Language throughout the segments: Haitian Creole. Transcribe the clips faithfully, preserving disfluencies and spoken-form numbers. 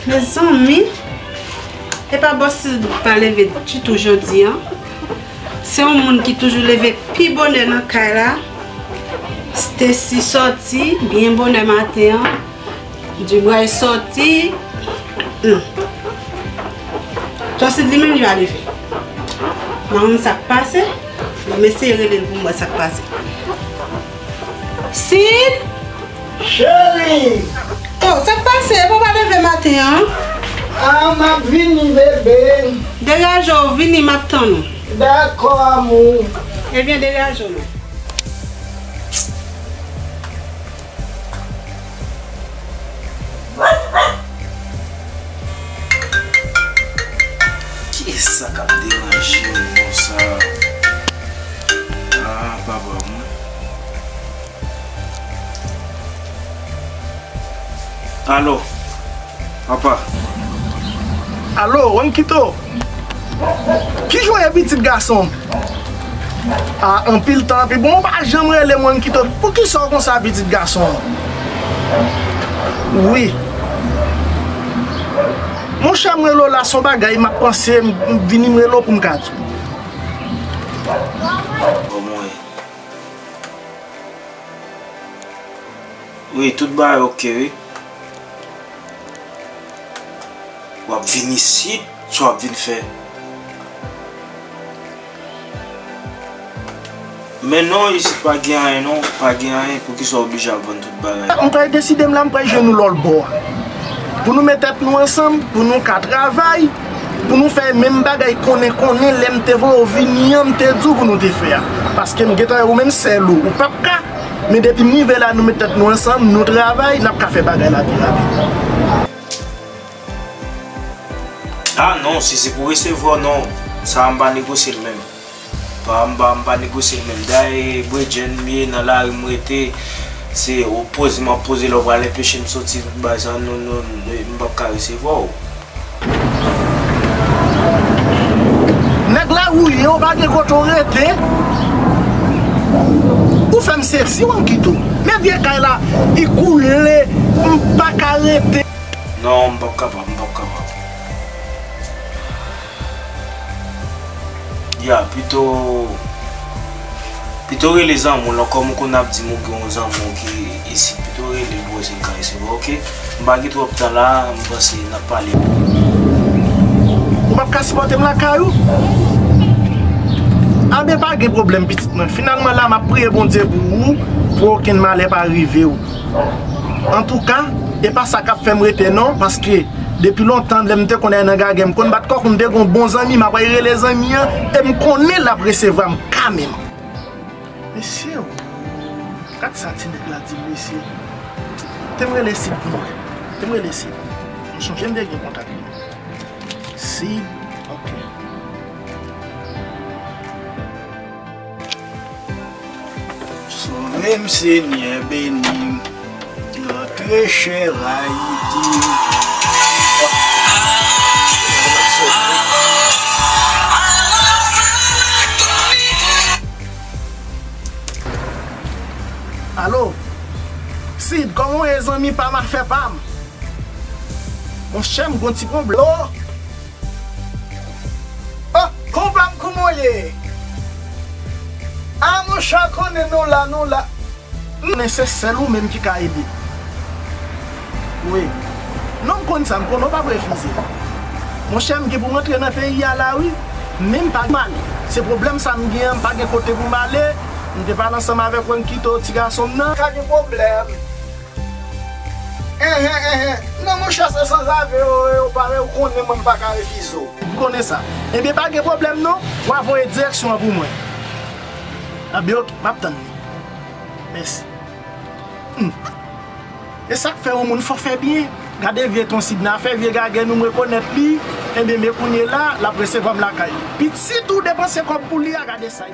Mezanmi, epa bòs Sid pa leve ditou jodi a. Se yon moun ki toujou leve pi bonè nan kay la. Stacy sòti byen bonè maten an. Dubray sòti. Hmm. Bòs Sid li menm li pa leve. M pa konn sa k pase. M eseye rele l pou m wè sa k pase. Sid! Cheri! Oh, sa k pase? Epa w pa leve maten an? Ah, m ap vini, bebe. Degaje w, vini, m ap tann ou. Dakò, amou. Ebyen, degaje w non. Kiyès sa k ap deranje m konsa? Ah, papa mwen. Alo, papa. Alo, Wankito. Kijan w ye, pitit gason m? A, anpil tan, anpil. Bon, ou pa janm rele m, Wankito. Poukisa w konsa, pitit gason m? Wi. Monchè, m rele w la, se yon bagay m ap panse, m, m vini, m rele w pou m ka di w. Kòman w ye? Wi, tout bagay oke, wi. W ap vin isit, sa w ap vin fè? Men non, isit pa gen anyen non, pa gen anyen, poukisa w oblije ap vann tout bagay? M pral deside m la, m pral jwenn ou lòt bò a. Pou nou met tèt nou ansanm, pou nou ka travay, pou nou fè menm bagay konnen konnen lè m te voye w vini an, m te di w pou nou te fè a. Paske m gentan wè ou menm sèl ou, ou p ap ka. Men depi m rive la, nou met tèt nou ansanm, nou travay, n ap ka fè bagay la pi rapid. Ah non, si se pou resevwa, non. Sa a m pa negosye l menm. Pa, m pa, m pa negosye l menm. Dayè, bredjenn m ye, nan lari m rete. Se w poze m ap poze, lè w pral enpeche m soti, tout bagay sa, non, non, non, m p ap ka resevwa w. Nèg la wouye, ou pa gen kote w rete. Ou fè m sezi, Wankito. Men vye kay la, li koule, m pa ka rete. Non, m p ap kapab, m p ap kapab. Ya, pito, pito rele zanmi w lan, kòm ou konn ap di m ou gen yon zanmi w ki isit, pito rele l pou w eseye kare se vre, oke? M pa gen twòp tan la, m panse n ap pale. Ou p ap ka sipòte m lakay ou? Anben, pa gen pwoblèm, pitit mwen. Finalman, la, m ap priye Bondye pou ou, pou okenn malè pa rive w. Antouka, e pa sa k ap fè m rete non, paske depi lontan, lè m te konn al nan gagè, m konn bat kòk, m te gen yon bon zanmi, m ap al rele zanmi an, e m konnen l ap resevwa m kanmenm. Mesye, o, gad sa ti nèg la di m, mesye. Te m rele Sid pou mwen. Te m rele Sid. M sonje m te gen kontak li. Sid, oke. Sove m, Senyè, beni m. Rantre chè Ayiti. Alo? Sid, kòman w ye, zanmi pa m, afè pa m? Monchè, m gon ti pwoblèm. Oh, konpa m, kòman w ye? A, monchè, konnen nou la, nou la. Men se sèl ou menm ki ka ede. Wi. Non, m konn sa, m konnen w p ap refize. Monchè, m gen pou m antre nan peyi a la, wi. Men m pa mal. Se pwoblèm sa m gen an, m pa gen kote pou m ale. M te pale ansanm avèk Wankito, ti gason m nan. Pa gen pwoblèm. Enhen, enhen. Non, monchè, se sanzave yo, yo pare, ou konnen mwen m pa ka refize w. M konnen sa. Ebyen, pa gen pwoblèm non. W a voye direksyon an pou mwen. Anben, oke, m ap tann li. Mèsi. Hmm. E sa k fè yon moun fò fè byen. Gade vye ton Sid nan fè, vye gagè nou, m rekonèt li. Ebyen, men kounye la, l ap resevwa m lakay li. Pitit ou depanse kòb pou li a, gade sa.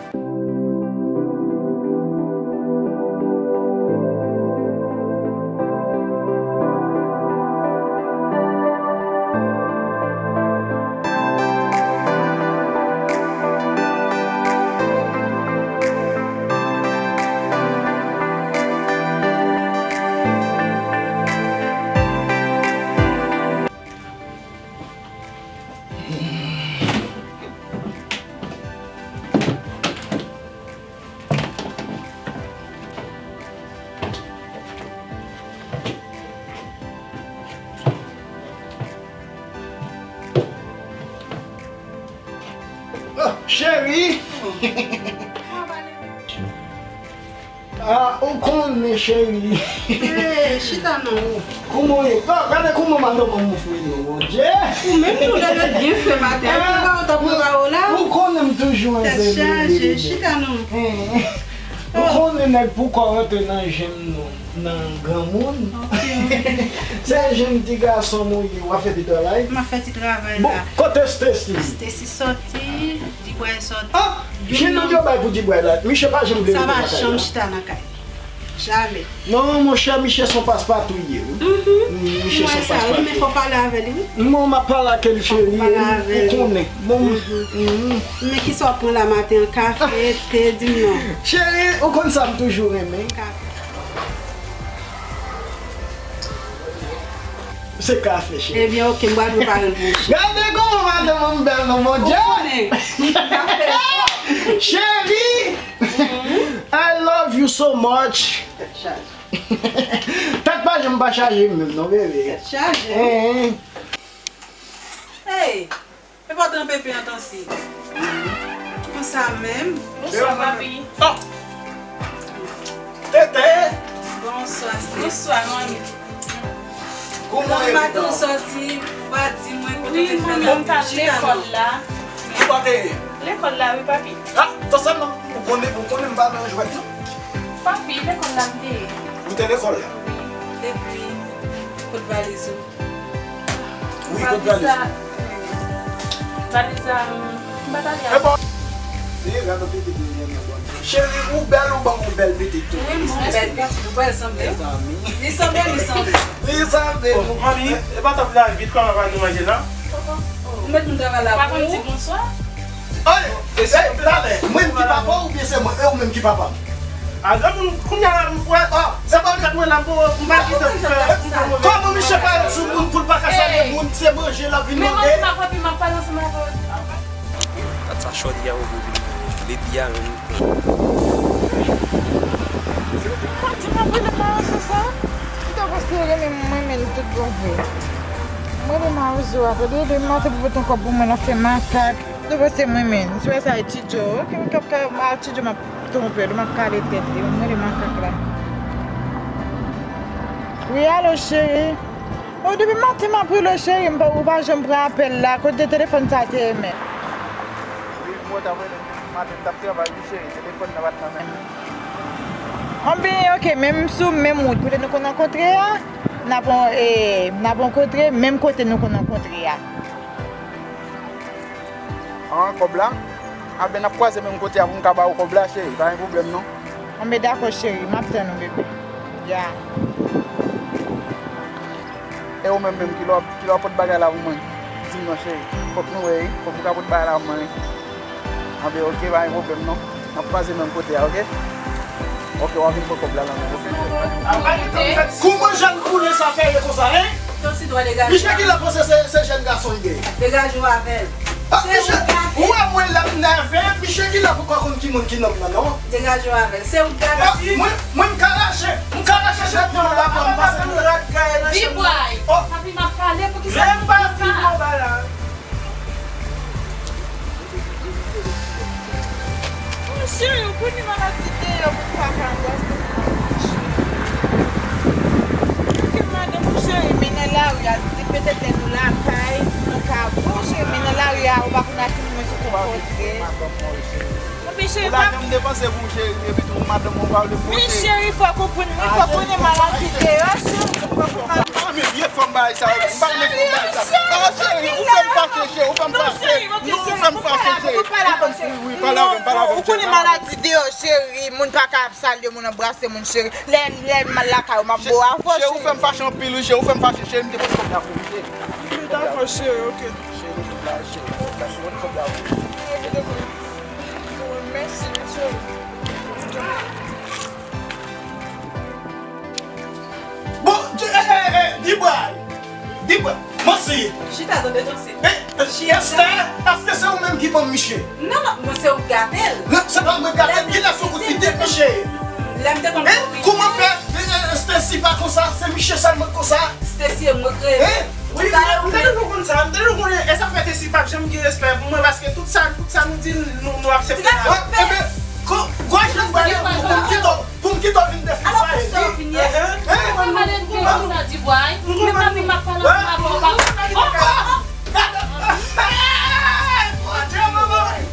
Cheri! Ah, ou konnen, cheri. Hey, chita non. Kouman w ye? Ah, gade kouman madanm an moufle non, Bondye. Ou menm tou lè yo byen fè maten an, pou ba ou ta prepare w la. Ou konnen m toujou anzele. Tèt chaje, chita non. Ou konnen nèg poukò rantre nan jenn non, nan granmoun. Se jenn ti gason nou ye, w ap fè ti travay? M ap fè ti travay la. Bon, kote Stacy? Stacy sòti, Dibway sòti. Ah! Jenn nonm yo bay pou Dibway la, miche pa janm vle rete nan kay la. Sa pa janm chita nan kay. Jamè. Non, monchè, miche se yon paspatou li ye, wi. Miche se yon paspatou. Mwen sa, wi, men fò w pale avè l, wi. Non, m ap pale ak li, cheri, ou konnen. Bon. Men kisa w ap pran la maten an? Kafe, te, di m non. Cheri, ou konn sa m toujou renmen. Kafe. Se kafe, cheri. Ebyen, oke, m pral prepare l pou ou, cheri. Gade kòman madanm an bèl non, Bondye. Ou konnen. Kafe. Cheri, I love you so much. Tèt chaje. Tèt pa janm pa chaje menm non, bebe. Tèt chaje. Hey, epa w tranpe pen an, Tansi? Konsa menm. Bonswa, papi. Oh! Tete! Bonswa, sis. Bonswa, manmi. Kouman w ye, pitit? Maten w sòti, ou pa di mwen kote w te fè la. Wi, manmi, m t al lekòl la. Ou pa te ye? Lekòl la, wi, papi. Ah, Tansi, non, ou konnen, ou konnen m pa nan jwèt non. Papi, lekòl la m te ye. Ou te lekòl la? Wi. Epi, kot valiz ou? Wi, kot valiz ou? Valiz la, m pa t ale avè l. Cheri, ou bèl, ou ban m yon bèl pitit tou. Wi, m ban w bèl pitit, ou wè l sanble. Mezanmi. Li sanble, li sanble. Li sanble. Oh, manmi, e pa t ap la vit, kòman pa nou manje la? Ou met moun travay la pou ou. Ou pa konn di bonswa? Oy, e se talè, mwen ki papa w oubyen se mwen, e ou menm ki papa m? A granmoun, kounye a la, m wè, oh, se pa kat mwen la, m pa, m pa kite pou fè, pou fè move. Kòman misye parèt sou moun pou l pa ka salye moun, se manje l ap vin mande? Men manmi, m ap, papi, m ap pale ansanm avè w. Gad sa shorty a ouvri vin manje. Lebi a menm. Pati m ap rele mawozo sa. Ou ta panse yo renmen mwen, men tout bon vre. Mwen renmen mawozo a. Gade, demen maten pou pote yon kòb pou mwen nan fè makak. Ou ta panse mwen menm. Si w wè sa e Ti Djo. Oke, m kap ka a Ti Djo m ap twonpe l, m ap kale tèt li. Mwen renmen makak la. Wi, alo, cheri. O, depi maten m ap rele w, cheri, m pa, ou pa janm pran apèl la. Kote telefòn sa te ye menm? Wi, mwen t ap rele w depi maten, m t ap travay, wi, cheri, telefòn nan pa t nan men m. Anben, oke, menm sou menm wout, kote nou konn rankontre a, n ap, e, n ap rankontre, menm kote nou konn rankontre a. An, kòb la? Anben, n ap kwaze menm kote a pou m ka ba ou kòb la, cheri. Pa gen pwoblèm, non. Anben, dakò, cheri. M ap tann ou, bebe. Ya. E ou menm, menm, kilè w ap, kilè w ap pot bagay la pou mwen? Di m non, cheri. Fòk nou wè, wi. Fòk ou ka pot bagay la pou mwen, wi. Anben, oke, pa gen pwoblèm, non. N ap kwaze menm kote a, oke? Oke, w a vin pran kòb la nan men m, oke? Kouman jèn koulè sa fè ye konsa, en? Misye ki la panse se, se jèn gason li ye. Degaje w avè l. Ah, misye, ou wè mwen lè m nève, misye ki la poko konn ki moun ki nonm nan, non? Degaje w avè l. Se ou k gate. Ah, mwen, mwen m ka rache, m ka rache chèf nan baba m pase. Dibway. Oh. Papi, m ap pale, poukisa ou di sa? Lè m pa fin konba la. Mon cheri, ou konnen maladi deyò, moun pa ka anbrase moun nan bouch. Oke, madanm, mon cheri, men nan lari a, se petèt lè nou lakay, nou ka bon, cheri, men nan lari a, ou pa konn ak ki moun mwen sot rankontre. Anben, cheri, pa. Ou la janm depanse pou cheri, epi tou madanm ou pa vle pote. Men cheri, fò konprann, wi, fò konnen maladi deyò, cheri, fò konprann. Ah, men vye fanm bagay sa yo. M pa renmen fanm bagay sa. Ah, cheri, ou fè m fache, cheri, ou fè m fache. Non, ou fè m fache, cheri. Ou fè m, wi, wi, pale avè m, pale avè m, cheri. Ou konnen maladi deyò, cheri. Moun pa ka ap salye moun, anbrase moun, cheri. Lè, lè m al lakay ou, m ap bo avè w, cheri. Cheri, ou fè m fache anpil, wi, cheri. Ou fè m fache, cheri. M te pote kòb la pou ou, cheri. Dakò, cheri, oke. Cheri, kòb la, cheri. Kòb la, cheri, kòb la, wi. Mèsi, cheri. Bon, eh, eh, eh, Dibway. Dibway, mansi. Chita, tande, Tansi. Eh, eh, Esther, èske se ou menm ki ban m misye? Non, non, mwen se ou k gate l. Non, se pa mwen k gate l. Kilès ou kout pitit misye? Lè m te konn. Eh, kouman fè? Eh, eh, Stacy pa konsa, se misye sèlman k konsa. Stacy e mwen k rele. Eh? Wi, m te toujou konn sa, m te toujou konnen, e sa fè Tesi p ap janm gen respè pou mwen, paske tout sa, tout sa nou di, nou, nou aksepte. Ebyen, gwo jan m pale pou m kite w, pou m kite w vin defann sa. Mwen pale de konsa Dibwa, men papi m ap pale ansanm avè w, pa. Bondye, manman,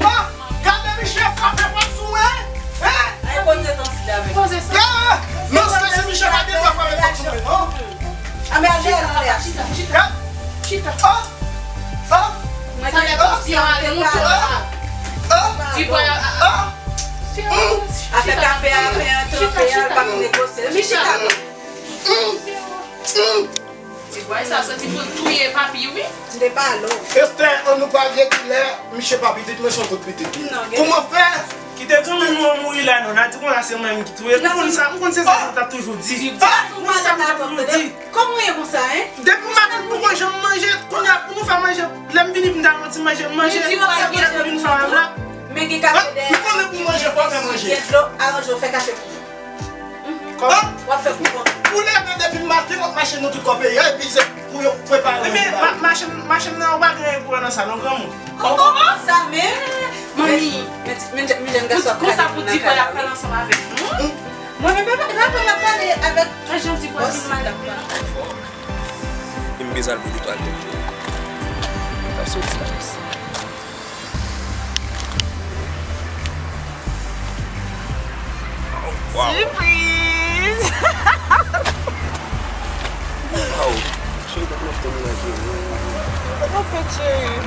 gade Michel frape pòt sou mwen, hein? Ay, poze tan sila menm. Poze sa. Non, se Michel pa gen dwa frape pòt sou mwen, non. Anben, al dèyè, al dèyè. Chita, chita. Chita. Mwen te konsyans, te pale. Dibwa. Afè kafe a, fè an tranpe a, l p ap negosye. Chita. Dibwa, sa santi pou l touye papi, wi. M te pale w. Esther, an nou pa vye kilè, Michel pa pitit mwen, se yon tout pitit li. Kouman fè? Kite granmoun nou an mouri la non, n a di konsa se mwen menm ki touye l. M konn sa, m konn se sa pou t ap toujou di. M konn sa pou t ap toujou di. Kòman w ye konsa, hein? Depi maten m poko janm manje, kounye a pou nou fè manje, lè m vini pou m ta yon ti manje, m manje, sa pou vin fè avè m la. Men gen kafe dèyè. M konnen pou manje, fò fè manje. Gen dlo, aranje w fè kafe pou mwen. Kòman? W ap fè pou mwen. Ou leve depi maten, w ap mache nan tout kò peyi a, epi se pou yo prepare manje la. Machann, machann nan, ou pa gen kouran nan sa non, granmoun. Kòman sa menm? Manmi, men, men, men jèn gason ap gade moun nan kay la, wi. Konsa pou Dibwa y ap pale ansanm avèk nou. Mwen menm, papa, papa m ap pale avèk. Jan Dibwa di mal ap pale. E m bezwen al pou li pral tèt li. L ap soti la, mèsi. Wow. Sipriz! Wow. Cheri, kòman w ap fè menaj ou? Kòman w fè, cheri?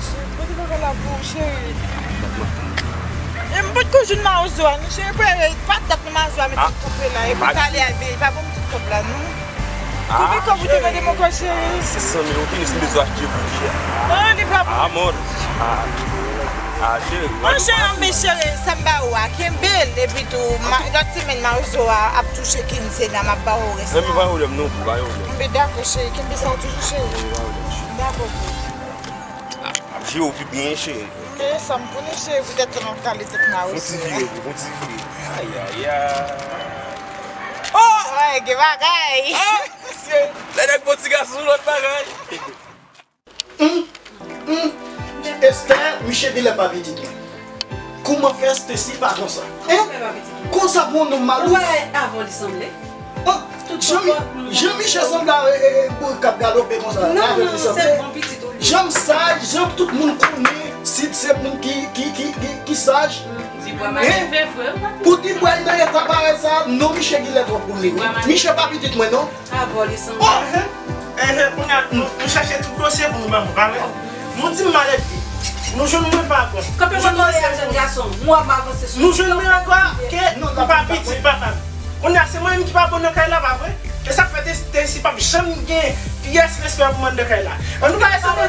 Cheri, pote bagay la pou ou, cheri. E m potko jwenn mawozo a, non, cheri, patat nan mawozo a, mete koupe la, epi talè a vini, pa ban m tout kòb la, non. Konbyen kòb ou te mande m ankò, cheri? Sis san mil, ou fini, si m bezwen achte pou chè. Ah, li pa pou. Ah, mon. Ah, cheri. Monchè, anben, cheri, sa m ba ou a, kenbe l, epi tou, lòt semèn, mawozo a ap touche quinzena, m ap ba ou rès la. Men pa pwoblèm non, pou, pa pwoblèm. Anben, dakò, cheri, kenbe sa toujou, cheri. Dakò, boo. Ap jere w pi byen, cheri. Men sa m konnen, cheri, poutèt sa m ap kale tèt mawozo a. Fon ti vire, boo, fon ti vire. Ayayay. Oh! Ay, gen bagay. Ah, mesye. Lè nèg bon ti gason, se yon lòt bagay. Hum, hum. Esther, Michel genlè pa pitit mwen. Kouman fè Stacy pa konsa? Hein? Konsa pou yon nonm malouk? Ou wè avan li sanble? Oh, Jean-Michel sanble a, e, e, e, bourika k ap galope konsa. Non, non, se bon pitit ou li ye. Jan m saj, jan tout moun konnen, Sid se moun ki, ki, ki, ki, ki saj. Hein? Pou Dibwa nan eta parèy sa, non, Michel genlè twòp pou li, wi. Michel pa pitit mwen, non. Avò li sanble. Oh, hein, hein, kounye a, nou, nou chèche tout dosye pou nou ban mwen, pa vre? Nou di m malèt li. Nou jwenn mwen pa ankò. Kanpe mwen kòlè a jèn gason. Mwen ap avanse sou. Nou jwenn mwen ankò ke ou pa pitit papa m. Kounye a, se mwen menm ki pa bon nan kay la, pa vre? E sa k fè Stacy p ap janm gen pyès respè pou mwen anndan kay la. An nou pa eseye.